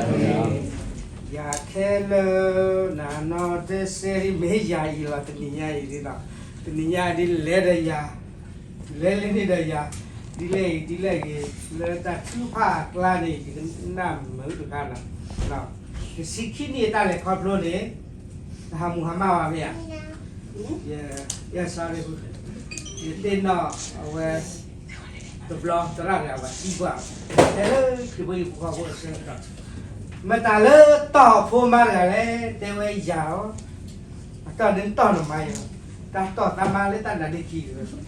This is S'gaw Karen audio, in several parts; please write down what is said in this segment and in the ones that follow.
ယၤခဲလၢာ် နနီၢ်တစဲး မ့ၢ်ယၤအံၤလီၤ တနံၤညါအံၤဒ်လီၤ. တနံၤညါဒ်လဲၤဒီးယၤ, လဲၤလၢန့ၣ်ဒီးယၤ, ဒ်လဲၣ်ဂ့ၤ ဒ်လဲၣ်ဂ့ၤ လၢတၢ်ထုကဖၣ်အကျါန့ၣ် ယကနၣ်မုာ်တခါလီၤ. တဆံခံနံၣ်အတၢ်လဲၤခီဖျိန့ၣ် တဟးမူဟးမၢ်ဘၣ်မ့ၢ်ဧါ. ယ sorry ယသ့ၣ်နီၣ်အဝဲ တဘျီသရၣ်တဂၤဘၣ်သံကွၢ်, တဲလၢခရံာ်ဖိဟံၣ်ဖိဃီဖိအဆၢကတီၢ်, မတၤလၢတီၢ်ဖိမါတဂၤလဲၣ်, တဲဝဲယၤလီၤ. အတီၢ်န့ၣ်တီၢ်နမါယၤ, တၢ်တီၢ်သးမါလၢတၢ်နါဒ့ခံတဂၤ,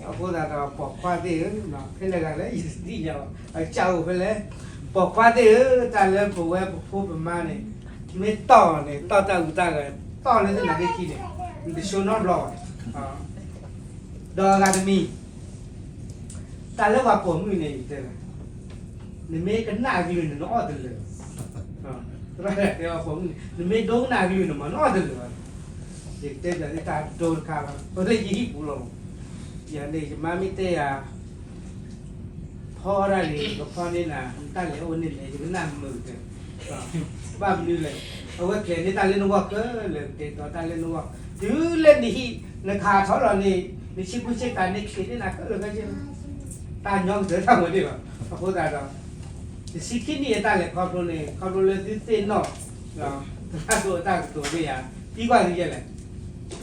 အဃိသတးဒီးပိာ်ခွါသ့ၣ်ဧၢ, ဖဲလဲၣ်ဂၤလဲၣ် ယတသ့ၣ်ညါဘၣ်, အကစၢ်အိၣ်ဖဲလဲၣ်, ပိာ်ခွါသ့ၣ်ဧၢ, တၢ်လၢပဝဲပဖိပမါန့ၣ် မ့ၢ်တီၢ်န့ၣ် တီၢ်တၢ်အုးတၢ်ဂဲၤ, တီၢ်လၢတနါဒ့ခံန့ၣ် နတဆိနီတဘျီဘၣ်. ဒီးအဂၤတမံၤ တၢ်လၢပှၤပိာ်မုၣ်န့ၣ် ယတဲလၢ နမ့ၢ်ကနၣ်အကလုၢ်န့ၣ် နအီၣ်တလၢာ်, သရၣ်တဲပှၤပိာ်မုၣ်န့ၣ် နမ့ၢ်ဒိကနၣ်အကလုၢ်န့ၣ်မး နအီၣ်တလၢာ်ဘၣ်. ယကတဲပျးန့ၣ်တၢ်ဒိတခါလီၤ, အဝဲလၢယဟံၣ်ပူၤလီၤ. ယၤန့ၣ် ယမါမ့ၢ်တဲယၤ ဖီဒၣ်န့ၣ် ကဖီန့ၢ်နၤ နတၢ်လဲၤအိၣ်န့ၣ်လဲၣ် ယကနၣ်မုာ်ကတၢၢ်, ဘၣ်မနုၤလဲၣ်, အဝဲကျဲၤန့ၢ်တၢ်လၢနဂီၢ်ခဲလၢာ် ကတဲာ်ကတီၤတၢ်လၢနဂီၢ်, တုၤလၢနဟံၣ် နခးထီၣ်လီၤန့ၣ် နဆ့ကူဆ့ကၤန့ၣ် ချ့းန့ၢ်နၤခဲလၢာ်ခဲဆ့လီၤ. တၢ်ညီကတၢၢ်တၢ်ဝဲန့ၣ်လီၤ. အဃိသတးဒီး တဆံခံနံၣ်အတၢ်လဲၤခီဖျိန့ၣ် ခီဖျိလၢသုသ့ၣ်နီၣ် သရၣ်ဒိၣ်အတၢ်ကတိၤန့ၣ်ယၤ သံကွၢ်သုယဲလဲၣ်, သုကတီၢ်လီၤ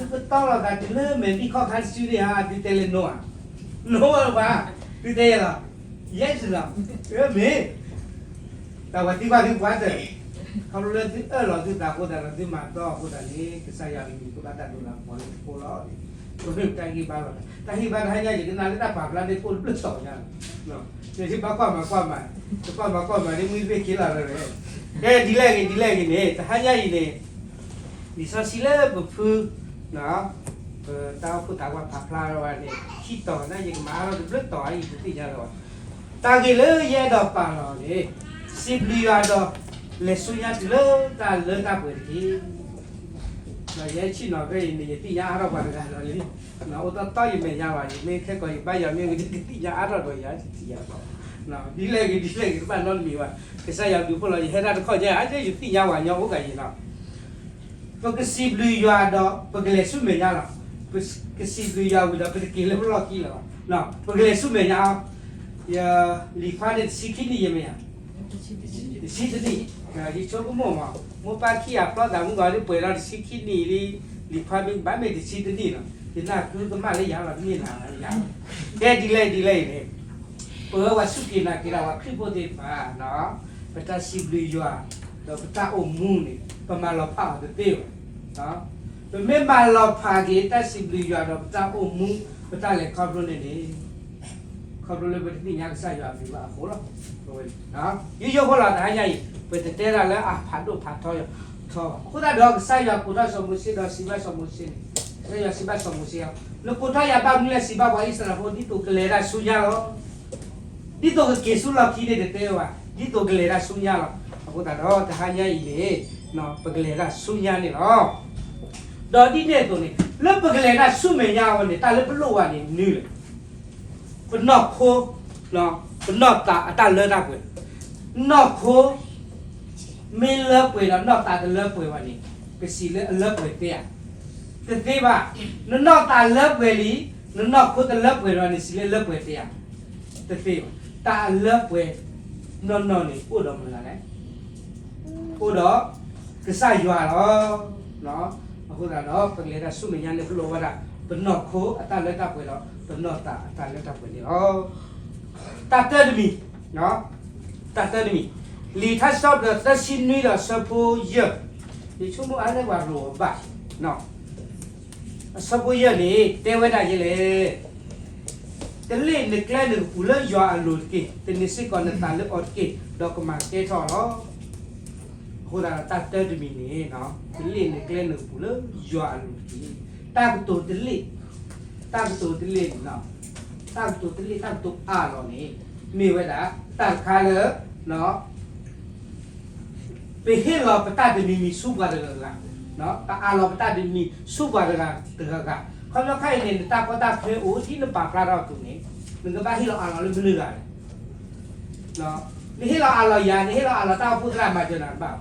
သးတုၤလၢမဲာ်ဘံၣ်ခီၣ်ခါတစုန့ၣ်ဧါ, သုတဲလၢ no ဧါ, no ဘၣ်, သုတဲယဲလီၤ, yes လီၤ, မ့ၢ် တၢ်ဝဲသံကွၢ်သုပှၤတၢၢ်, ခီဖျိလၢသုအၢၣ်လီၤသုသးအဃိသတးဒီး သုမၤတီအဃိသတးန့ၣ် ကစၢ်ယွၤကယူၤကဘၣ်တၢ်ဒိးလၢအပှၤလၢတကိးလီၤ. တၢ်ဟ့ၣ်ဘါလီၤ, တၢ်ဟ့ၣ်ဘါတဟါညါ ယကနၣ်လၢတၢ်ပာ်ဖျါန့ၣ် ကိၣ်တဘျုးစီၤညါလီၤ. ယဘၣ်ကွၢ်မၤကွၢ်မၤ, တကွၢ်မၤကွၢ်မၤန့ၣ် မုၢ်တဘ့ၣ်ခ့လီၤလီၤ. ကဲ ဒ်လဲၣ်ဂ့ၤ ဒ်လဲၣ်ဂ့ၤန့ၣ် တဟါညါအံၤန့ၣ် လံာ်စီဆှံလၢပဖု ပတၢ်အိၣ်ဖှိၣ်သးပှၢ်ပာ်ဖျါထီၣ်ဝဲန့ၣ် ခံတီၤန့ၣ် ယကမၤအါထီၣ်တဘျုးတီၤအံၤ ယတသ့ၣ်ညါလၢၤဘၣ်. တၢ်ဂ့ၢ်လၢယအဲၣ်ဒိးပာ်လီၤန့ၣ် စံးဘျုးယွၤဒီး လဲၤဆူညါတုၤလၢတၢ်လၢတၢ်ပှဲၤတက့ၢ်. ဒီးယဟဲဆ့ၣ်နီၤဖဲအံၤန့ၣ် ယသ့ၣ်ညါအါထီၣ်ပှၤတဂၤဒီးလံ, အိၣ်တီတီယမဲာ်ညါဘၣ်, ယမ့ၢ်ခဲကိာ်ယဘါယွၤမ့ၢ်ဝံၤ ကသ့ၣ်ညါအါထီၣ်ဒီးယၤ ယတသ့ၣ်ညါဘၣ်. ဒ်လဲၣ်ဂ့ၤ ဒ်လဲၣ်ဂ့ၤ တဘၣ်နီတမံၤဘၣ်, ကစၢ်ယွၤဘျုးဖှိၣ်လီၤ ယဟဲတၢ်တခီၣ်ညါ အါယဲ ယသ့ၣ်ညါဝဲညီအိၣ်ကၤယံၤလီၤ. ပကစံးဘျုးယွၤဒီး ပကလဲၤဆူမဲာ်ညါလီၤ. ကစံးဘျုးယွၤဝံၤဒီး ပတက့ၤလၢပလီၢ်ခံလၢၤဘၣ်. ပကလဲၤဆူမဲာ်ညါ, ယလံာ်ဖါန့ၣ် တဆံခံနံၣ်ယဲမ့ၢ်ဧါ, တဆံတနံၣ်, ယဆိကမိၣ်မး, မိၢ်ပၢ်ခံဂၤဖျီသးမုၢ်ဂီၤဒ်ပှဲၤဒီး တဆံခံနံၣ်လံ, လံာ်ဖါမ့ၢ်ဘၣ်မ့ၢ်တဆံတနံၣ်လီၤ, ယနၢ်ကုကမၣ်လၢယၤလီၤ တမ့ၢ်နၤလၢယၤ. ကဲဒ်လဲၣ်ဒ်လဲၣ်အံၤန့ၣ်, ပဝဲပှၤစူၢ်က့ၤနာ်က့ၤတၢ်ပှၤခရံာ်ဖိသ့ၣ်တဖၣ် ပတၢ်စံးဘျုးယွၤ ဒီးပတၢ်အိၣ်မူန့ၣ် ပမၤလီၤဖးအီၤတသ့ဘၣ်. ပမ့ၢ်မၤလီၤဖးက့ၤတၢ်စံးဘျုးယွၤဒီးပတၢ်အိၣ်မူ ပတၢ်လဲၤခီဖျိန့ၣ်န့ၣ်, ခီဖျိလၢပတသ့ၣ်ညါကစၢ်ယွၤအဘျုးဘၣ်အဃိလီၤ. ယိယိဖိလီၤ တဟါညါအံၤ ပတတဲတၢ်လၢအဖးဒိၣ်ဖးထီထီဘၣ်. အဃိသတးဒီး ကစၢ်ယွၤကိးထီၣ်စီၤမိၤၡ့ဒီးစံးဘၣ်စီၤမိၤၡ့န့ၣ်, ကစၢ်ယွၤစံးဘၣ်စီၤမိၤၡ့, နကိးထီၣ်ယၤဘၣ်မနုၤလဲၣ် စံးဘၣ်ပှၤအံၣ်စရ့လးဖိ ဒ်သိးကလဲၤတၢ်ဆူညါလီၤ. ဒ်သိးကက့ၤဆူလီၢ်ခံန့ၣ်တတဲဘၣ်, ဒ်သိးကလဲၤတၢ်ဆူညါလီၤ. အဃိသတးဒီး တဟါညါအံၤန့ၣ် ပကလဲၤတၢ်ဆူညါန့ၣ်လီၤ. ဒီးဒ်န့ၣ်အသိးန့ၣ် လၢပကလဲၤတၢ်ဆူမဲာ်ညါအဂီၢ်န့ၣ် တၢ်လၢပလိၣ်ဘၣ်န့ၣ် မနုၤလဲၣ်. ပနီၢ်ခိ, ပနီၢ်သးအတၢ်လၢတၢ်ပှဲၤ, နီၢ်ခိ မ့ၢ်လၢပှဲၤဒီးနီၢ်သးတလၢပှဲၤဘၣ်န့ၣ် ပစံးလၢအလၢပှဲၤသ့ဧါ. တသ့ဘၣ်. နနီၢ်သးလၢပှဲၤလံ, နနီၢ်ခိတလၢပှဲၤဒီးန့ၣ် စံးလၢအလၢပှဲၤသ့ဧါ. တသ့ဘၣ်. တၢ်အလၢပှဲၤနီၢ်နီၢ်န့ၣ် အိၣ်ဒီးမတၤလဲၣ်. အိၣ်ဒီးကစၢ်ယွၤလီၤ. အဃိသတးဒီး ပကလဲၤတၢ်ဆူမဲာ်ညါန့ၣ် ပလိၣ်ဝဲဒၣ် ပနီၢ်ခိအတၢ်လၢတၢ်ပှဲၤဒီး ပနီၢ်သးအတၢ်လၢတၢ်ပှဲၤန့ၣ်လီၤ. တၢ်တၢတမံၤ, တၢ်တၢတမံၤ, လံာ်ထါစံးထီၣ်ပတြၢၤသၢဆံနွံဒီးဆၢဖိယဲၢ်, ယဆိကမိၣ်အါန့ၢ်ပှၤရိၤအဘၣ်, အဆၢဖိယဲၢ်န့ၣ် တဲဝဲဒၣ်ယဲလဲၣ်. တလ့ၣ်နကျဲနကပူၤလၢယွၤအလိၤတက့ၢ်. သန့ၤစ့ၢ်ကီးနသးလၢအီၤတက့ၢ်, ဒီးကမၤကဲထီၣ်အီၤလီၤ. အဃိသတးဒီးတၢ်တၢတမံၤန့ၣ်, တလ့ၣ်နကျဲနကပူၤလၢယွၤအလိၤတက့ၢ်. တၢ်ကတိၤတလ့ၣ်, တၢ်ကတိၤတလ့ၣ်န့ၣ်, တၢ်ကတိၤတလ့ၣ် တၢ်ကတိၤအးလီၤန့ၣ် မ့ၢ်ဝဲဒၣ် တၢ်တခါလၢ ပဟ့ၣ်လီၤပတၢ်တမံၤမံၤဆူပှၤတဂၤဂၤ, ပအးလီၤပတၢ်တမံၤဆူပှၤတဂၤတဂၤဂၤ, ခီဖျိခါအံၤန့ၣ် နတၢ်ကီတၢ်ခဲအိၣ်ဒ်နပာ်ဖျါထီၣ်အသိးန့ၣ်, နကဘၣ်ဟ့ၣ်လီၤအးလီၤလၢမနုၤဂၤလဲၣ်. နဟ့ၣ်လီၤအးလီၤယၤ, နဟ့ၣ်လီၤအးလီၤတၢ်အိၣ်ဖှိၣ်သရၣ်မၤစၢၤနၤတဘၣ်ဘၣ်.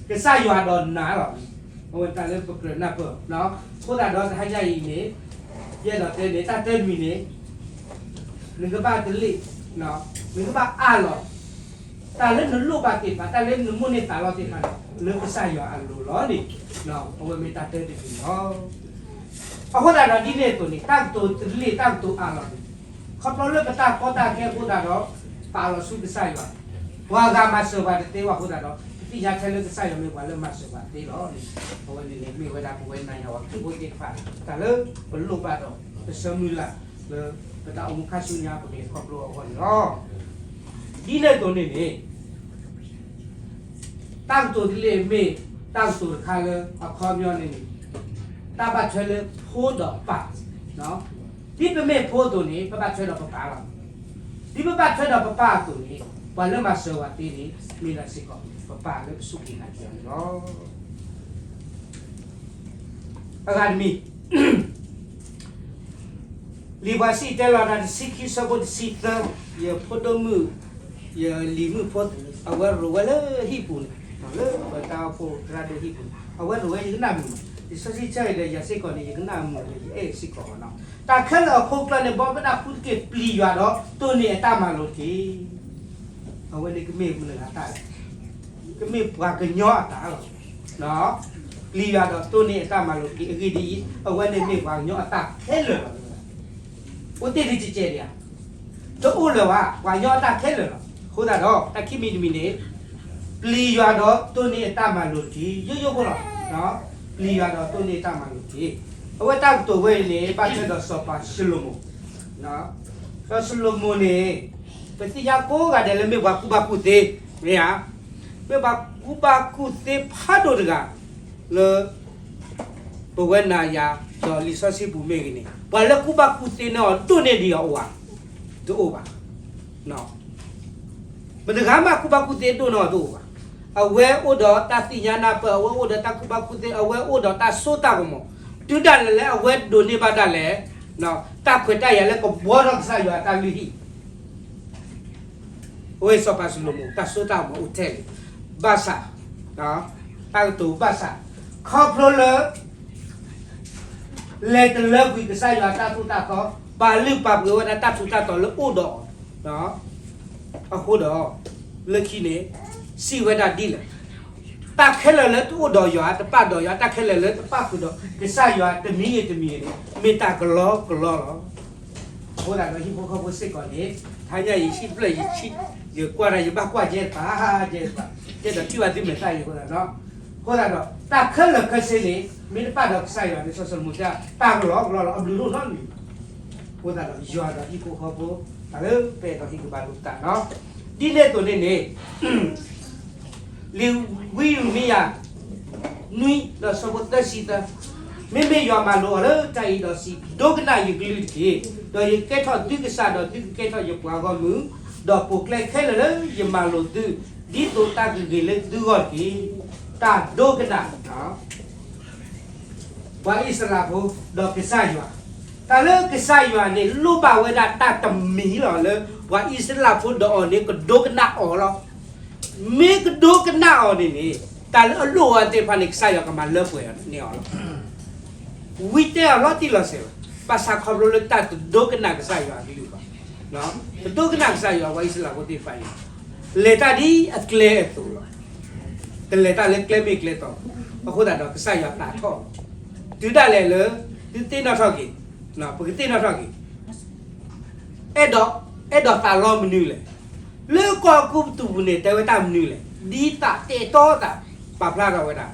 ကစၢ်ယွၤဒီးနၤလီၤ. အဝဲတၢ်လၢပကြၢးနၢ်ပၢၢ်, အဃိသတးဒီးတဟါညါအံၤန့ၣ်, ယအဲၣ်ဒိးတဲန့ၣ် တၢ်တၢတမံၤန့ၣ်, နကဘၣ်တလ့ၣ်, နကဘၣ်အးလီၤ တၢ်လၢနလိၣ်ဘၣ်သ့ၣ်တဖၣ်, တၢ်လၢနမိၣ်န့ၢ်သးလီသ့ၣ်တဖၣ်န့ၣ် လၢကစၢ်ယွၤအလိၤလီၤန့ၣ်, အဝဲမ့ၢ်တၢ်တၢတမံၤလီၤ. အဃိသတးဒီးဒ်န့ၣ်အသိးန့ၣ် တၢ်ကတိၤတလ့ၣ် တၢ်ကတိၤအးလီၤန့ၣ်, ခီဖျိလၢပတၢ်ကီတၢ်ခဲအဃိသတးဒီး ပာ်လီၤဆူကစၢ်ယွၤ, ပှၤဂၤမၤစၢၤပှၤတသ့ဘၣ်အဃိသတးဒီး ပသ့ၣ်ညါထဲလၢကစၢ်ယွၤမ့ၢ်ပှၤလၢမၤစၢၤပှၤသ့လီၤန့ၣ်, အဝဲန့ၣ်န့ၣ်မ့ၢ်ဝဲဒၣ်ပဝဲနၤယၤဝဲခရံာ်ဖိသ့ၣ်တဖၣ် တၢ်လၢပလိၣ်ဘၣ်ဒီး ပဆၢမုၢ်လၢ်လၢပတၢ်အိၣ်မူခါဆူညါပကလဲၤခီဖျိအဂီၢ်န့ၣ်လီၤ. ဒ်န့ၣ်အသိးန့ၣ်န့ၣ် တၢ်ကတိၤတလ့ၣ်မ့ၢ်တၢ်ကတိၤတခါလၢအခီပညီန့ၣ်န့ၣ်, တၢ်ဘၣ်ထွဲလၢဖိဒီးပၢ်, ဒ်ပမ့ၢ်ဖိအသိးန့ၣ် ပဘၣ်ထွဲဒီးပပၢ်လီၤ. ဒ်ပဘၣ်ထွဲဒီးပပၢ်အသိးန့ၣ် ပှၤလၢမၤစၢၤဝဲသ့န့ၣ် မ့ၢ်ဒၣ်စ့ၢ်ကီး ပပၢ်လၢပစူၢ်က့ၤနာ်က့ၤအီၤန့ၣ်လီၤ. အဂၤတမံၤ လံာ်ပှၤစံၣ်တဲၤတဲလီၤတၢ်တဆံခံဆၢဖိတဆံသၢ, ယဖိဒိၣ်မုၣ်, ယလံၤမုၣ်ဖိ, အဝဲရိၤဝဲလၢဟံၣ်ပူၤန့ၣ်, လၢပတၢ်အိၣ်ဖှိၣ်သရၣ်ဒိၣ်ဟံၣ်ပူၤန့ၣ် အဝဲရိၤဝဲယကနၣ်မုာ်, လံာ်စီဆှံဆၢအံၤဒီးယၤစ့ၢ်ကီးန့ၣ် ယကနၣ်မုာ်ဒီးယအဲၣ်စ့ၢ်ကီးနီၤ. တၢ်ခဲလၢာ်အခိၣ်ကျၢၢ်န့ၣ် ဘီမုၢ်ဒၣ်ဖုတက့ၢ် ပျံၤယွၤဒီးတိၢ်န့ၢ်အတၢ်မၤလိာ်တက့ၢ်. အဝဲန့ၣ်ကမ့ၢ်မတၤတၢ်လဲၣ်, ကမ့ၢ်ပှၤကညီအတၢ်လီၤ. ပျံၤယွၤဒီးတိၢ်န့ၢ်အတၢ်မၤလိာ်တက့ၢ်. အဂ့ၢ်ဒ်အံၤ, အဝဲန့ၣ်မ့ၢ်ပှၤကညီအတၢ်ခဲလၢာ်လီၤ. အိၣ်တ့ၢ်ဒ်ကဲကဲဒံးဧါ, တအိၣ်လၢၤဘၣ်, ပှၤကညီအတၢ်ခဲလၢာ်လီၤ. အဃိသတးဒီး တၢ်ခံမံၤတမံၤန့ၣ်, ပျံၤယွၤဒီးတိၢ်န့ၢ်အတၢ်မၤလိာ်တက့ၢ်. ယိယိဖိလီၤ. ပျံၤယွၤဒီးတိၢ်န့ၢ်အတၢ်မၤလိာ်တက့ၢ်. အဝဲတၢ်ကတိၤဝဲအံၤန့ၣ် ဘၣ်ထွဲဒီးစီၤပၤၡလိၤမိၣ် စီၤၡလိၤမိၣ်န့ၣ် ပသ့ၣ်ညါကိးဂၤဒဲးလၢမ့ၢ်ပှၤကူၣ်ဘၣ်ကူၣ်သ့, မ့ၢ်ဧါ, မ့ၢ်ပှၤကူၣ်ဘၣ်ကူၣ်သ့ဖးဒိၣ်တဂၤ လၢ ပဝဲနၤယၤ ဒီးလံာ်စီဆှံပူၤမ့ၢ်ဂ့ၤန့ၣ် ပှၤလၢကူၣ်ဘၣ်ကူၣ်သ့န့ၢ်အီၤဒိၣ်န့ၢ်ဒံးအီၤအိၣ်ဧါ, တအိၣ်ဘၣ်. ပတဂၤမးကူၣ်ဘၣ်ကူၣ်သ့ဒိၣ်န့ၢ်အီၤတအိၣ်ဘၣ်. အဝဲအိၣ်ဒီးတၢ်သ့ၣ်ညါနၢ်ပၢၢ်, အဝဲအိၣ်ဒီးတၢ်ကူၣ်ဘၣ်ကူၣ်သ့, အဝဲအိၣ်ဒီးတၢ်စိတၢ်ကမီၤ, တုၤဒၣ်လဲာ်လၢအဝဲဒိးန့ၢ်ဘၣ်ဒၣ်လဲာ် တၢ်ခွဲးတၢ်ယာ်လၢကဘှီထီၣ်ကစၢ်ယွၤအတၢ်လုၢ်ဟံၣ် အဝဲစီၤပၤၡလိၤမိၣ် တၢ်စိတၢ်ကမီၤအိၣ်ထဲလဲၣ်. ဘၣ်ဆၣ်, တၢ်ကတိၤဘၣ်ဆၣ်, ခီဖျိလၢ လဲၤတလၢကွံာ်ကစၢ်ယွၤတၢ်သိၣ်တၢ်သီ, ပာ်လုၢ်ပာ်ပှ့ၤဝဲဒၣ်တၢ်ထူးတၢ်တီၤလၢအိၣ်ဒီးအီၤ အဃိဒီး, လၢခံန့ၣ်, စံးဝဲဒၣ်ဒ်လဲၣ်, တၢ်ခဲလၢာ်လၢတအိၣ်ဒီးယွၤ တပာ်ဒီးယွၤ, တၢ်ခဲလၢာ်လၢတပာ်ဃုာ်ဒီးကစၢ်ယွၤတမံၤဂ့ၤတမံၤဂ့ၤန့ၣ် မ့ၢ်တၢ်ကလီကလီလီၤ. အဃိသတးဒီးဟံၣ်ဖိဃီဖိစ့ၢ်ကီးန့ၣ်, တဟါညါအံၤ ဟံၣ်ဖျၢၣ်ယဆံ, ယကွၢ်တၢ် ယဘၣ်ကွၢ်ကဲတပၤ, ကဲတပၤ, ကဲဒီးထံၣ်ဘၣ်သုမဲာ်သၣ်အံၤအဃိသတးဒီး, အဃိသတးဒီး တၢ်ခဲလၢာ်ခဲဆ့န့ၣ် မ့ၢ်တပာ်ဒီးကစၢ်ယွၤန့ၣ် စီၤၡလိၤမိၣ်တဲ တၢ်ကလီကလီလီၤ အဘျုးဒိၣ်နီတမံၤ အဃိသတးဒီး ယွၤဒီးဟံၣ်ဖိဃီဖိ တၢ်လၢပအဲၣ်ဒိးဟ့ၣ်ဂံၢ်ဘါလိာ်ပသးနီၤ, ဒ်န့ၣ်အသိးန့ၣ်န့ၣ် လံာ်ဝံယံးရမံယၤ နွံဒီးဆၢဖိသၢဆံသၢ, မ့မ့ၢ်ယွၤမၤလိာ်အီၤလၢတၢ်အံၤဒီးစံး, ဒိကနၣ်ယကလုၢ်တက့ၢ်. ဒီးယကကဲထီၣ်သုကစၢ်, ဒီးသုကကဲထီၣ်ယပှၤဂီၢ်မုၢ်, ဒီးပိာ်ကျဲခဲလၢာ်လၢယမၤလိာ်သု, ဒ်သိးတၢ်ကဂ့ၤလၢသုဂီၢ်တက့ၢ်. တၢ်ဒိကနၣ် ပှၤအံၣ်စရ့လးဖိ ဒီးကစၢ်ယွၤ, တၢ်လၢကစၢ်ယွၤန့ၣ် လိၣ်ဘၣ်ဝဲဒၣ်တၢ်တမံၤလီၤလၢ ပှၤအံၣ်စရ့လးဖိဒီးအီၤန့ၣ် ကဒိကနၣ်အီၤလီၤ. မ့ၢ်ကဒိကနၣ်အီၤန့ၣ်န့ၣ် တၢ်လၢအလိၣ်အီၤသ့ၣ်တဖၣ်န့ၣ် ကစၢ်ယွၤကမၤလၢပှဲၤန့ၢ်အီၤလီၤ. ဝံတဲအီၤလီၤတံၢ်လီၤဆဲးဘၣ်, ဘၣ်ဆၣ်ခီဖျိလၢတၢ်တဒိကနၣ်ကစၢ်ယွၤအကလုၢ်ဘၣ်, တဒိကနၣ်ကစၢ်ယွၤ ပှၤအံၣ်စရ့လးဖိသ့ၣ်တဖၣ်အံၤ လဲၤတၢ်ဒ်အကျဲအသိးလီၤ. တလဲၤတၢ်လၢကျဲမ့ၢ်ကျဲတီ, အဃိသတးဒီးကစၢ်ယွၤသးထီၣ်, တုၤဒၣ်လဲာ်လၢ သုသ့ၣ်နီၣ်ထီၣ်က့ၤ, ပကသ့ၣ်နီၣ်ထီၣ်က့ၤ, အဲၣ်ဒိး, အဲၣ်ဒိးသးလီမနုၤလဲၣ်, လၢကီၢ်ကူပတူးပူၤန့ၣ် တဲဝဲတၢ်မနုၤလဲၣ်, ဒ်သးတဲာ်တီသး ပာ်ဖျါထီၣ်ဝဲဒၣ်,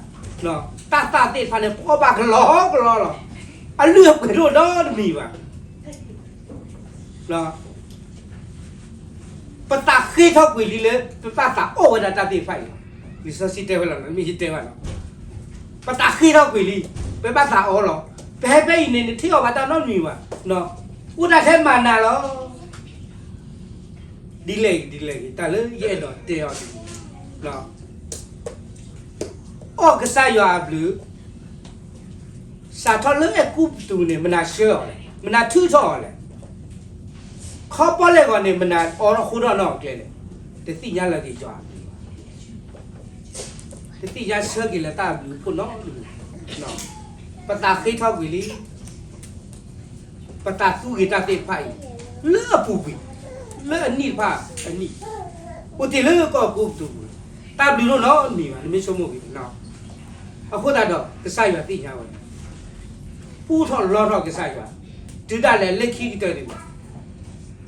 တၢ်သးသ့ၣ်တဖၣ်န့ၣ် ဖီၣ်ဘၣ်ကလီကလီလီၤ. အလုၢ်အပှ့ၤဒိၣ်နီတမံၤဘၣ်. ပသးဃ့ထီၣ်ကွံာ်လံလၢ ပဘၣ်သးအီၣ်ဝဲဒၣ်တၢ်သ့ၣ်တဖၣ်အံၤလီၤ. လံာ်စီဆှံတဲဝဲလီၤ, မ့ၢ်ယတဲဘၣ်လီၤ. ပသးဃ့ထီၣ်ကွံာ်လံ, ပဘၣ်သးအီလီၤ. ပဟဲဖဲအံၤန့ၣ် နထံၣ်အီၣ်ဘၣ်တၢ်နီတမံၤဘၣ်. အိၣ်ဒၣ်ထဲမၤနၤလီၤ. ဒ်လဲၣ်ဂ့ၤ ဒ်လဲၣ်ဂ့ၤ တၢ်လၢယအဲၣ်ဒိးတဲအီၤန့ၣ် အီၣ်ကစၢ်ယွၤအဘျုး, စးထီၣ်လၢအဲၤကူပတူးန့ၣ် မနၤဆှၢအီၤလဲၣ်, မနၤထုးထီၣ်အီၤလဲၣ်. ခီပီလဲၣ်ဂီၤန့ၣ် မနၤအိးထီၣ်ဃိထီၣ်နီၢ်အကျဲလဲၣ်. တသ့ၣ်ညါလၢက့ၤယွၤအဘျုးဘၣ်, တသ့ၣ်ညါဆၢက့ၤလၢတၢ်အဘျုးအဖှိၣ်နီတမံၤ, ပသးဃ့ထီၣ်ကွံာ်လံ, ပသးသူက့ၤတၢ်သ့ၣ်တဖၣ်အံၤ လၢအပူၤကွံာ်, လၢအနံၣ်တဖၣ်အနံၣ်, အိၣ်တ့ၢ်လၢကီၢ်ကိးပူၤ, တၢ်ဘျုးဒိၣ်နီတမံၤဘၣ်, နမ့ၢ်ဆိကမိၣ်ကွံာ်နီၤ. အဃိသတးဒီး ကစၢ်ယွၤသ့ၣ်ညါဝဲ, ပူထီၣ်လီထီၣ်ကစၢ်ယွၤ, တုၤဒၣ်လဲာ်လၢခံကတၢၢ်န့ၣ်ဘၣ်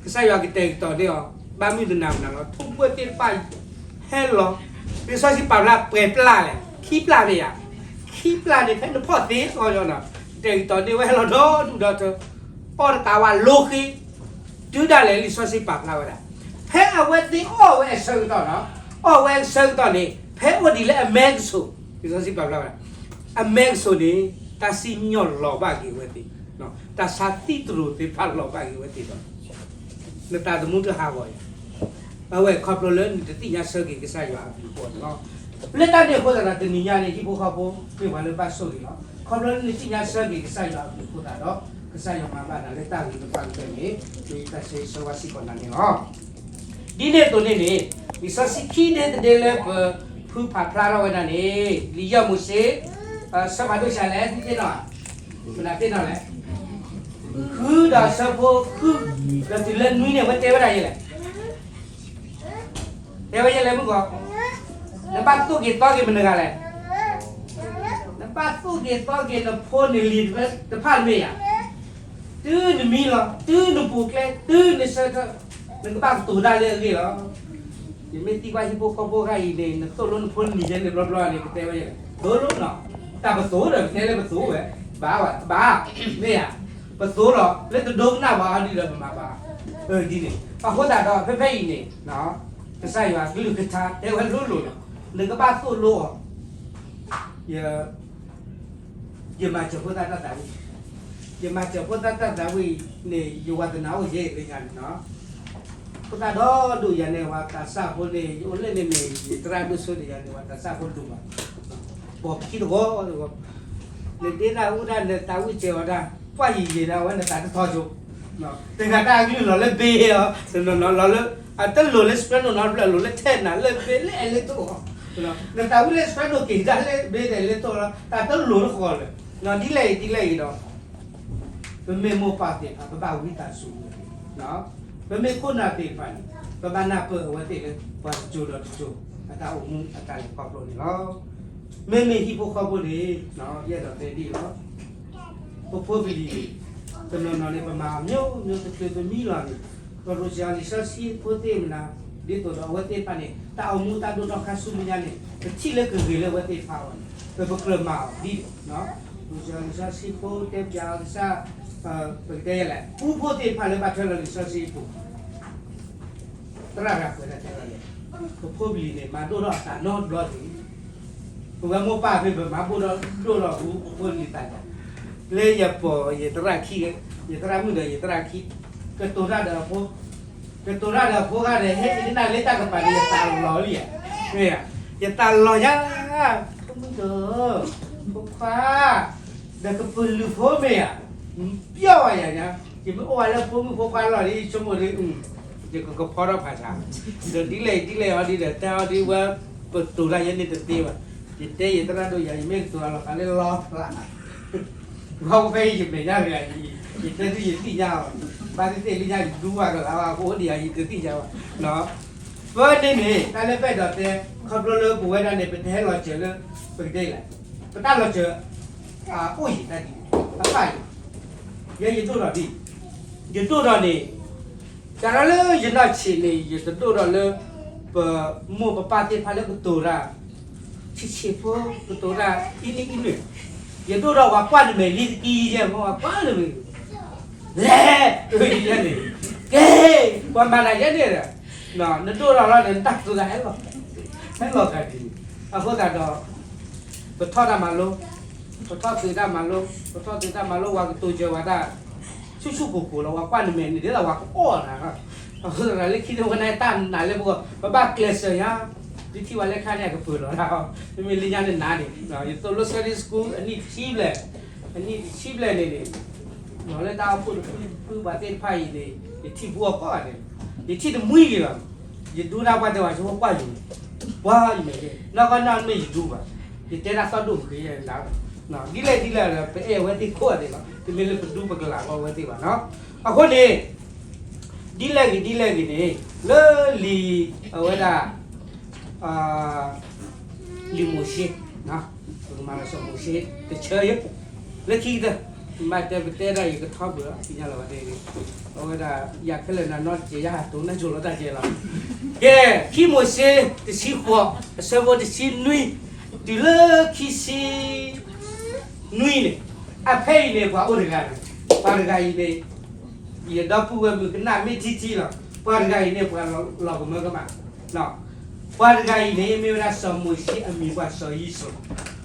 ကစၢ်ယွၤကတဲာ်ကတီၤန့ၢ်အီၤ, ဘၣ်မုၢ်တနၤမနၤလီၤ ထိၣ်ဘှဲၣ်သ့ၣ်တဖၣ်ဟဲလီၤ, လံာ်စီဆှံပာ်ဖျါပှဲၤပျၢ်လဲၣ်, ခံပျၢ်မ့ၢ်ဧါ, ခံပျၢ်န့ၣ် ဖဲနဖီၣ်သ့အီၤနီၤ, ကတဲာ်ကတီၤန့ၢ်ဝဲဟဲလီၤဒီဒူၣ်ဒီထၢ, အီၣ်တကးဝဲလိဃ့, တုၤဒၣ်လဲာ်လံာ်စီဆှံပာ်ဖျါဝဲဒၣ်, ဖဲအဝဲသ့ၣ်အီၣ်ဝဲအဆၢကတီၢ်နီၤ, အီၣ်ဝဲအဆၢကတီၢ်န့ၣ် ဖဲအိၣ်ဒံးလၢအမဲကဆိး, လံာ်စီဆှံပာ်ဖျါဝဲဒၣ်, အမဲကဆိးန့ၣ် တၢ်စံၣ်ညီၣ်လီၤဘၣ်က့ၤဝဲသ့ၣ်, တၢ်ဆါသံသရူးသ့ၣ်တဖၣ်လီၤဘၣ်က့ၤဝဲသ့ၣ်ဒီး နသးသမူတဟးဂီၤအံၤ, အဝဲခီဖျိလၢနတသ့ၣ်ညါဆၢက့ၤကစၢ်ယွၤအဘျုးအဖှိၣ်န့ၣ်လီၤ. လၢတၢ်န့ၣ်အဃိသတးဒီး တနံၤညါန့ၣ် ဟံၣ်ဖိဃီဖိမ့ၢ်ပှၤလၢဘၣ်ဆိၣ်ဂ့ၤလီၤ. ခီဖျိလၢနသ့ၣ်ညါဆၢက့ၤကစၢ်ယွၤအဘျုးအဖှိၣ်သတးဒီး ကစၢ်ယွၤမၤဘၣ်နၤလၢတၢ်ဂ့ၤတဖၣ်ကတၢၢ်န့ၣ် မ့ၢ်တၢ်ဆၢဂ့ၤဆၢဝါစ့ၢ်ကီးနၤန့ၣ်လီၤ. ဒ်န့ၣ်အသိးန့ၣ်န့ၣ် လံာ်စီဆှံခံဒ့တဒ့လၢပဖုဖးဖျါထီၣ်ဝဲဒၣ်န့ၣ် လံာ်ယဲၢ်မိၤၡ့ ဆၢဖးဒိၣ်ဆံးလဲၣ် သ့ၣ်နီၣ်, မနုၤသ့ၣ်နီၣ်လဲၣ်, ဃုဒီးဆၢဖိဃု ဒီးတုၤလၢနွံန့ၣ် အဝဲတဲဝဲဒၣ်ယဲလဲၣ်, တဲဝဲယဲလဲၣ်မုၢ်ဂီၤ, နဘၣ်သိၣ်က့ၤသီက့ၤမနုၤဂၤလဲၣ်, နဘၣ်သိၣ်က့ၤသီက့ၤနဖိနလံၤတဖၣ်တမ့ၢ်ဧါ, တုၤနမံလီၤ တုၤနပူၤကျဲ တုၤနဆၢထၢၣ် နကဘၣ်ကတိၤတၢ်လၢအဂ့ၢ်လီၤ. ယမ့ၢ်သံကွၢ်ဟံၣ်ဖိဃီဖိဂၤအံၤန့ၣ် နသိၣ်လိနဖိနလံၤယဲန့ၣ်ဘျီဘျီန့ၣ် ကတဲဝဲယဲလဲၣ်, သိၣ်လိနီၤ, တၢ်ပသိၣ်ဒီး ပတဲလၢပသိၣ်ဝဲ, ဘၣ်ဝဲ ဘၣ်, မ့ၢ်ဧါ, ပသိၣ်လီၤ လၢတဒိကနၣ်ဘၣ်အီၤဒ်ဒီးပမၤဘၣ်, ဒ်န့ၣ် အဃိသတးဒီး ဖဲဖဲအံၤန့ၣ် ကစၢ်ယွၤကလုၢ်ကထါတဲဝဲလိၤလိၤလီၤ, နကဘၣ်သိၣ်လိအီၤ, ယ ယမၤစၢၤဖိသၣ်တၢ်သးဝံၣ်, ယမၤစၢၤဖိသၣ်တၢ်သးဝံၣ်န့ၣ် ယဝၤသနာအိၣ်ယဲၢ်လၢညါန့ၣ်နီၤ, ဖိသၣ်ဒီဒိၣ်ယၤန့ၣ် ဝၤသးစၢ်ဖိန့ၣ် ယအိၣ်လၢန့ၣ်န့ၣ် ယသရၣ်ဒိၣ်စိဒီးယၤန့ၣ် ဝၤသးစၢ်ဖိဒိၣ်ဘၣ်, ပိာ်ခံတဂီၤတဂီၤ, နဒ့တၢ်အူတၢ် နသးဝံၣ်စၢၤအီၤတၢ် ပှၢ်ယံာ်ယံာ်ဒၣ်ဝဲ နသးတထီဆိ, တဂၤတၢ်အကလုၢ်လီၤလၢဘ့အီၤ, လီၤလၢ အတလိၤလၢ Soprano နီတဖျၢၣ် လိၤလၢ tenor လၢဘ့လၢအဲလဲတိၣ်အီၤ, နသးဝံၣ်လၢ Soprano က့ၤတၢ်လၢဘ့ဒီးအဲလဲတိၣ်လီၤ တၢ်တလိၤတဃီၤလၢၤ, ဒ်လဲၣ်အံၤဒ်လဲၣ်အံၤဒီး ပမ့ၢ်မိၢ်ပၢ်သ့ၣ်တဖၣ် ပဘၣ်ဝံသးစူၤဝဲ, ပမ့ၢ်ခိၣ်နၢ်သ့ၣ်တဖၣ်န့ၣ် ပဘၣ်နၢ်ပၢၢ်အဝဲသ့ၣ်လၢ ပှၤတစိၤဒီးတစိၤ အတၢ်အိၣ်မူအတၢ်လဲၤခီဖျိန့ၣ်လီၤ. မ့မ့ၢ်ဟံၣ်ဖိဃီဖိန့ၣ် ယအဲၣ်ဒိးတဲဒ်အံၤလီၤ. ပဖိပလံၤန့ၣ် တနီၤနီၤန့ၣ် ပမၤအီၤ မျိုးမျိုး တချုးပမံလီၤန့ၣ် ပရိၤစှၤလံာ်စီဆှံဖိသ့ၣ်မနၤ ဒ်သိးဒီးအဝဲသ့ၣ်တဖၣ်န့ၣ် တၢ်အိၣ်မူတၢ်ဒိၣ်ထီၣ်ခါဆူမဲာ်ညါန့ၣ် ပထံၣ်လၢကဂ့ၤလၢအဝဲသ့ၣ်တဖၣ်အဂီၢ်န့ၣ် ပကြၢးမၤအီၤဒ်န့ၣ်, ပရိၤစှၤလံာ်စီဆှံဖိတဲပၠးအီၤကစၢ်, ပကတဲယဲလဲၣ် ပူဖိသ့ၣ်တဖၣ်လၢဘၣ်ထွဲလီၤလံာ်စီဆှံအပူၤ သရၣ်တဂၤပှဲၤဒၣ်တဲလီၤန့ၣ် ပဖိပလံၤန့ၣ် မၤဒိၣ်ထီၣ်အသးနီတဘျီန့ၣ်, ပဝဲမိၢ်ပၢ်ဖဲ ပမၤဘိၣ်ဒိၣ်ထီၣ်ပဖိလံၤသးန့ၣ်, လၢယပိာ်ယသရၣ်ခံ, ယသရၣ်မုၣ်ဒီးယသရၣ်ခံ, ကတိၤတၢ်ဒီးအဖိ, ကတိၤတၢ်ဒီးအဖိဂၤဒီး ဟဲကနၣ်လၢတၢ်ကပၤန့ၣ် ယသးလီၤလံဧါ, မ့ၢ်ဧါ, ယသးလီၤညါ, ဖိမုၣ်ဒီး, ဖိခွါ, ဒီးကပုာ်လုးဖိမ့ၢ်ဧါ, ပျီဝဲယၤညါ, ယမ့ၢ်အိၣ်ဝဲလၢဖိမုၣ်ဖိခွါလီၢ်ဒီး ယဆိကမိၣ်ဒီး ယကကဖီထီၣ်ဖးဆါ, ဒီးဒ်လဲၣ်ဒ်လဲၣ်အီၤဒ်ဒီး တဲအီၤဒ်ဝဲ, ပတိၤတၢ်ယဲန့ၣ်တသ့ဘၣ်, ယတဲယသရၣ်ဒိၣ်ယၤ ယမ့ၢ်ကတိၤအလီၤသးလၢလီၤဖျး, ဘၣ်ဖဲယမဲာ်ညါတဂၤအံၤ, ယတဲသုယသ့ၣ်ညါအီၤ, ဘၣ်သ့ၣ်သ့ၣ်လၢညါယဒူဘၣ်ဒီးလၢအဝဲအဃိဒ်ယၤ ယတသ့ၣ်ညါဘၣ်, ဖဲန့ၣ်န့ၣ် တၢ်လၢပအဲၣ်ဒိးတဲ, ခီဖျိလၢပဝဲဒၣ်န့ၣ် ပတဟဲလီၤစၢၤလၢ, ပကတဲလဲၣ်, ပတၢ်လီၤစၢၤ, အိၣ်ယံၤတၢ်ဒ်န့ၣ်, အဖၣ်ယံၤ, ယဲယဒိၣ်ထီၣ်ဒ်, ယဒိၣ်ထီၣ်န့ၣ်, တၢ်လၢယနီၢ်ဆံးန့ၣ် ယတဒိၣ်ထီၣ်လၢ, ပမိၢ်ပပၢ်သ့ၣ်တဖၣ်လၢကတိၤတၢ်, ဆံးဆံးဖိ, ကတိၤတၢ်အံၤနံၣ်အံၤနုၣ်, ယဒိၣ်ထီၣ်ပှၤကွၢ်နမဲာ်လံတကံယဲၢ်မ့ၢ်ပှၤကွၢ်နမဲာ်, လဲၤ, ယဲန့ၣ်, ကဲ, ပှၤမၤတၢ်ယဲန့ၣ်ဒီး, နဒိၣ်ထီၣ်လီၤဒီးနတၢ်ကတိၤတၢ်ဟဲလီၤ, ဟဲလီၤကဒီး, အဃိသတးဒီး ပထီၣ်တၢ်မၤလိ, ပထီၣ်သုးတၢ်မၤလိ, ပထီၣ်သုးတၢ်မၤလိ ပှၤကတိၤစၢၤဝဲဒၣ်, ဆူၣ်ဆူၣ်ကိၢ်ကိၢ်လီၤ ပှၤကွၢ်နမဲာ်န့ၣ် ဒ်သိးပှၤကအီၣ်နၤ, အဃိသတးလၢခံန့ၣ်ဝဲန့ၣ်တၢ်နာ်လၢပဂီၢ် ပဘၣ်ကျဲးစၢးယါ, သုထံၣ်ဝဲလၢခါန့ၣ် အကပၢၤလီၤ, မ့မ့ၢ်လၢညါန့ၣ်နၤန့ၣ်, ယသိၣ်လိ Sunday School အနံၣ်တဆံဘျဲၣ်, အနံၣ်တဆံဘျဲၣ်န့ၣ်န့ၣ်, လီၤလၢတၢ်အိၣ်ဖှိၣ်တဖုဖုပှၤသ့ၣ်တဖၣ်အံၤန့ၣ် ယထံၣ်ဘူးအီၤကိးဂၤဒဲး, ယထံၣ်တမှံဂ့ၤဘၣ်, ယဒူတၢ်ပှၢ်တဲဝဲဆိကွၢ်ယၤ, ပှၤယမဲာ်က့, နီၢ်ကီၢ်နီၢ်မ့ၢ်ယဒူဘၣ်, ယတဲတၢ်သီၣ်ဒိၣ်မ့ၢ်က့ယဲဒၣ်, ဒ်လဲၣ်ဒ်လဲၣ်ဒီး ပအဲၣ်ဝဲသ့ၣ်ခိၣ်အသးလီၤ, တမ့ၢ်လၢပဒူပကလၤဘၣ်ဝဲသ့ၣ်ဘၣ်နီၤ. အဃိန့ၣ် ဒ်လဲၣ်ဂ့ၤဒ်လဲၣ်ဂ့ၤန့ၣ် လၢလံာ်အဝဲဒၣ် လံာ်မိၤၡ့, ပကမၤလီၤစီၤမိၤၡ့တဆၢယဲ, လၢခံကတၢၢ် မ့ၢ်တဲပတဲဒၣ်ယကထီၣ်ပှဲၤလီၤ သ့ၣ်ညါလီၤဝဲဒၣ်, အဝဲဒၣ် ယၤခဲလၢာ်နၤနီတစဲး ယဟးတိၤနၢ်ကၠိၤလီၤတၢ်ကဲလီၤ, ကဲ, ခံမိၤၡ့တဆံဃိး အဆၢဖိတဆံနွံ တုၤလၢခံဆံ နွံန့ၣ်, အဖဲအံၤန့ၣ် ပှၤအိၣ်တဂၤန့ၣ်, ပှၤတဂၤအံၤန့ၣ် ယဒီပုၢ်ဝဲၢ်မုၣ်ကနၣ်မ့ၢ်ထံထံလီၤ, ပှၤတဂၤအံၤန့ၣ် ပှၤလီၤကမၢကမၣ်, ပှၤတဂၤအံၤန့ၣ် မ့ၢ်ဝဲဒၣ်စီၤမိၤၡ့အမံၤပှၤစီၤဧံၡိၤ, ဒီး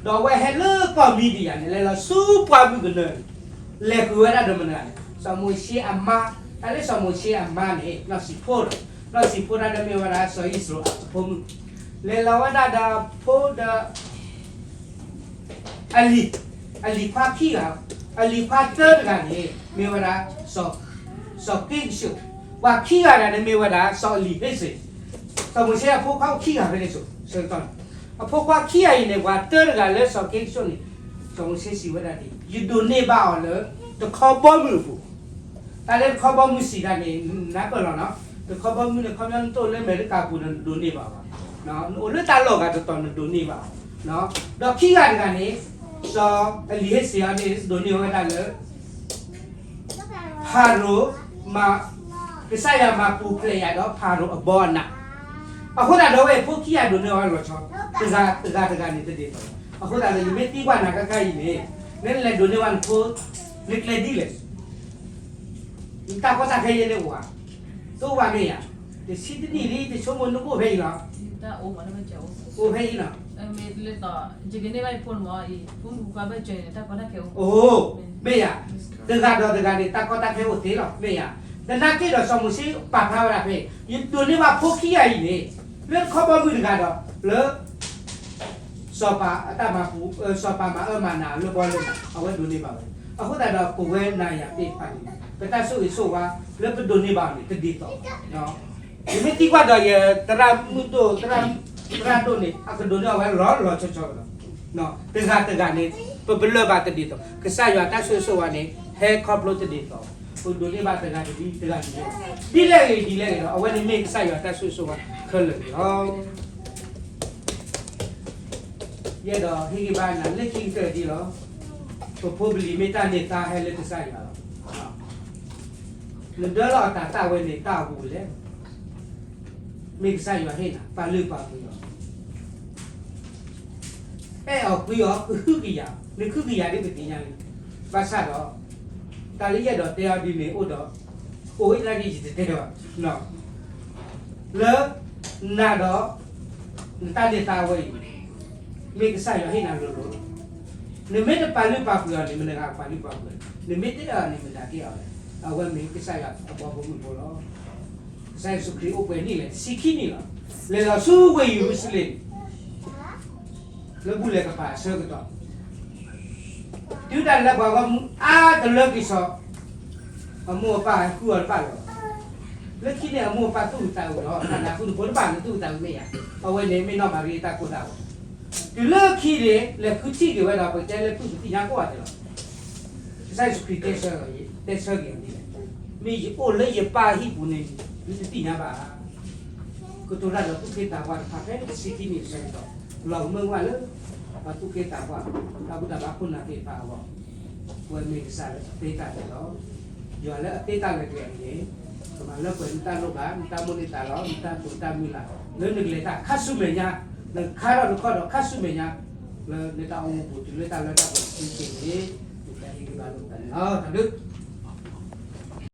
အဝဲဟဲလၢကီၢ်မံၤဒယၣ်န့ၣ် လဲၤလီၤဆူပှၢ်မုၢ်ကနၢန့ၣ်, လဲၤဃုာ်ဝဲဒၣ်ဒီးမနုၤလဲၣ်, စီၤမိၤၡ့အမါ, တၢ်လၢစီၤမိၤၡ့အမါန့ၣ် နီၢ်စံးဖိဒီး, နီၢ်စံးဖိတၢ်လၢမ့ၢ်ဝဲဒၣ်စီၤဧံၡိၤအဖိမုၣ်, လဲၤလီၤဝဲဒၣ်ဒီးဖိဒီး အလံၤ, အလံၤခွါခံဂၤ, အလံၤခွါတၢတဂၤန့ၣ် မ့ၢ်ဝဲဒၣ် စီၤက့ကဆိၣ်, ပှၤခံဂၤတဂၤန့ၣ်မ့ၢ်ဝဲဒၣ် စီၤအလံၤဟ့စ့ၣ်, စီၤမိၤၡ့အဖိခွါခံဂၤဖဲန့ၣ်ဆိ, အဖိခွါခံဂၤအံၤန့ၣ် ပှၤတၢတဂၤလၢစီၤက့ကဆိၣ်န့ၣ်, စီၤမိၤၡ့စံးဝဲဒၣ်ဒ်အံၤ, ယဒိးန့ၢ်ဘၣ်အီၤလၢ တခီဘီမုၢ်အပူၤ, တၢ်လၢတခီဘီမုၢ်စံးတၢ်န့ၣ် နၢ်ပၢၢ်လီၤနီၤ, တခီဘီမုၢ်န့ၣ် ခီပညီနတအိၣ်လၢအမဲရကၤပူၤန့ၣ် နဒိးန့ၢ်ဘၣ်ဘၣ်, နအိၣ်လၢတၢ်လီၢ်ဂၤတတီၤနဒိးန့ၢ်ဘၣ်, ဒီးခံဂၤတဂၤန့ၣ် စီၤအလံၤဟ့စ့ၣ်အီၤန့ၣ် ဒိးန့ၢ်ဝဲဒၣ်လၢ ဖၤရိၤ, ကစၢ်ယွၤမၤပူၤဖျဲးယၤဒီးဖၤရိၤအဘီအနၢ်, အဃိသတးဒီးဝဲအဖိခံဂၤဒိးန့ၢ်အီၤလီၤဆီ, တဂၤတဂၤန့ၣ်တဒ်သိး, အဃိသတးဒီး ယမ့ၢ်သံကွၢ်နၤခဲခါအံၤန့ၣ်, နလဲၤဒိးန့ၢ်ဘၣ်နဖိ, နကျဲဒ်လဲၣ် နတၢ်ကီတၢ်ခဲယဲန့ၣ်အိၣ်ဧါ, တအိၣ်ဘၣ်မ့ၢ်ဧါ, တဆံတနံၣ်လံ တဆိကမိၣ်နကအိၣ်ဖဲအံၤလီၤ, အိၣ်ဖဲအံၤလီၤ, အိၣ်, မ့ၢ်ဧါ, တဂၤဒီးတဂၤန့ၣ် တၢ်ကီတၢ်ခဲအိၣ်, မ့ၢ်ဧါ, သနာ်က့ဒီးစီၤမိၤၡ့ပာ်ဖျါဝဲဒၣ်ဖဲအံၤ, ယဒိးန့ၢ်ဘၣ်ဖိခံဂၤအံၤန့ၣ်, လၢတခီဘီမုၢ်တဂၤဒီး, လၢ စီၤပၤအတၢ်မၤပူၤ, စီၤပၤမၤအၢမၤနးလၢပှၤလၢနၤ အဝဲဒိးန့ၢ်ဘၣ်ဝဲ, အဃိသတးဒီးပဝဲနၤယၤသ့ၣ်တဖၣ်န့ၣ်, ပတၢ်ဆိၣ်ဂ့ၤဆိၣ်ဝါလၢပဒိးန့ၢ်ဘၣ်န့ၣ် တဒ်သိးဘၣ်, ယမ့ၢ်သံကွၢ်ဒီးယသရၣ်မုၣ်ဒိၣ်, သရၣ်ဒိၣ်န့ၣ် အကဒိးန့ၢ်အီၤဝဲလီၤလီၤဆီဆီလီၤ, တဂၤတဂၤန့ၣ်, ပပလၢၢ်ဘၣ်တဒ်သိး, ကစၢ်ယွၤတၢ်ဆိၣ်ဂ့ၤဆိၣ်ဝါန့ၣ် ဟဲခီဖျိတဒ်သိး, ပဒိးန့ၢ်ဘၣ်တဂၤတဒ်တဂၤတဒ်, ဒ်လဲၣ်ဂ့ၤဒ်လဲၣ်ဂ့ၤဒီး အဝဲန့ၣ်မ့ၢ်ကစၢ်ယွၤတၢ်ဆိၣ်ဂ့ၤဆိၣ်ဝါခဲလၢာ်န့ၣ်လီၤ. ယအဲၣ်ဒိးဟ့ၣ်ဂံၢ်ဘါနၤလၢခံကတၢၢ်ဒ်လီၤ. ပဖိပလံၤမ့ၢ်တၢ်န့ၢ်သါဟဲလၢကစၢ်ယွၤလီၤ. နဒၢလီၤအတၤသၣ်ဝဲန့ၣ် တၢ်အိၣ်ဘူးလဲၣ်. မ့ၢ်ကစၢ်ယွၤဟ့ၣ်နၤ ပာ်လုၢ်ပာ်ပှ့ၤအီၤ အဲၣ်အီၤကွံအီၤ ကဟုကယာ်, နကဟုကယာ်ဒ်ပသ့ၣ်ညါန့ၣ်, ဘၣ်ဆၣ်ဒီး တၢ်လၢယအဲၣ်ဒိးတဲအီၤဒ်န့ၣ်အိၣ်ဒီး, အိၣ်ဝဲဒၣ်ဒ်ယတတဲဘၣ်, လၢ နၤဒီး နတၢ်န့ၢ်သါဝဲအံၤ, မ့ၢ်ကစၢ်ယွၤဟ့ၣ်နၤလိၤလိၤလီၤ. နမ့ၢ်တပာ်လုၢ်ပာ်ပှ့ၤအီၤန့ၣ် မတၤတဂၤကပာ်လုၢ်ပာ်ပှ့ၤအီၤ, နမ့ၢ်တအဲၣ်အီၤန့ၣ် မတၤကအဲၣ်အီၤလဲၣ်. အဝဲမ့ၢ်ကစၢ်ယွၤအဘီဖိမုၣ်ဖိလီၤ. ကစၢ်ယ့ၣ်ၡူးခရံာ်အိၣ်ပှဲၤနံၣ်လဲၣ်, တဆံခံနံၣ်လီၤ. လဲၤလီၤဆူဝ့ၢ်ယရူၤၡလ့ၣ် လၢဘူၣ်လဲၤကပၤအဆၢကတီၢ်, တုၤဒၣ်လဲာ်ပှၤဂီၢ်မုၢ်အါတလၢက့ၤစီၤ, အမိၢ်အပၢ်ဟဲဃုအီၤတဘၣ်လီၤ. လၢခံန့ၣ် အမိၢ်အပၢ်သူၣ်အုးသးအုးလီၤ. နနၢ်ဟူနဖိတဘၣ် နသူၣ်အုးသးအုးမ့ၢ်ဧါ. အဝဲန့ၣ်မ့ၢ်နီၢ်မၤရံအတၢ်ကိၢ်သးဂီၤ. တုၤလၢခံန့ၣ် လဲၤဃုထံၣ်က့ၤဝဲဒီး ပတဲလၢပုၢ်ပသ့ၣ်ညါကိးဂၤဒဲးလီၤ. ကစၢ်ယ့ၣ်ၡူးခရံာ်တဲဆၢ, တဲဆၢက့ၤအီၤဒ်လဲၣ်, မ့ၢ်ယအိၣ်လၢယပၢ်အဟံၣ်ပူၤန့ၣ် နတသ့ၣ်ညါဘၣ်ဧါ. ကတိၤတၢ်ဒီးသူၣ်က့သးပှၢ်တဖၣ်ဖဲတဆံခံနံၣ်အဆၢကတီၢ်, လီၤကမၢကမၣ်လၢ ပှၤသူၣ်က့သးပှၢ်, တၢ်ဘူၣ်တၢ်ဘါခိၣ်နၢ်သ့ၣ်တဖၣ်အဂီၢ်, ပဝဲမ့ၢ်ကစၢ်လၢအသ့တၢ်လီၤ. ယွၤလၢအသ့တၢ်လၢာ်တဂၤအံၤန့ၣ်, ကမၤလၢပှဲၤနတၢ်လိၣ်ဘၣ်, နတၢ်မိၣ်န့ၢ်သးလီ, နတၢ်တိာ်တၢ်မုၢ်လၢ်, လၢနကလဲၤတၢ်ခါဆူမဲာ်ညါ, နကခါထီၣ်နခီၣ်ဒီးခါဆူမဲာ်ညါ, လၢနတၢ်အိၣ်မူပူၤတုၤလၢတၢ်လၢတၢ်ပှဲၤတစုတက့ၢ်န့ၣ်, နတၢ်ဟ့ၣ်ဂံၢ်ဘါလိာ်သးန့ၣ်လီၤ. တၢ်ဘျုး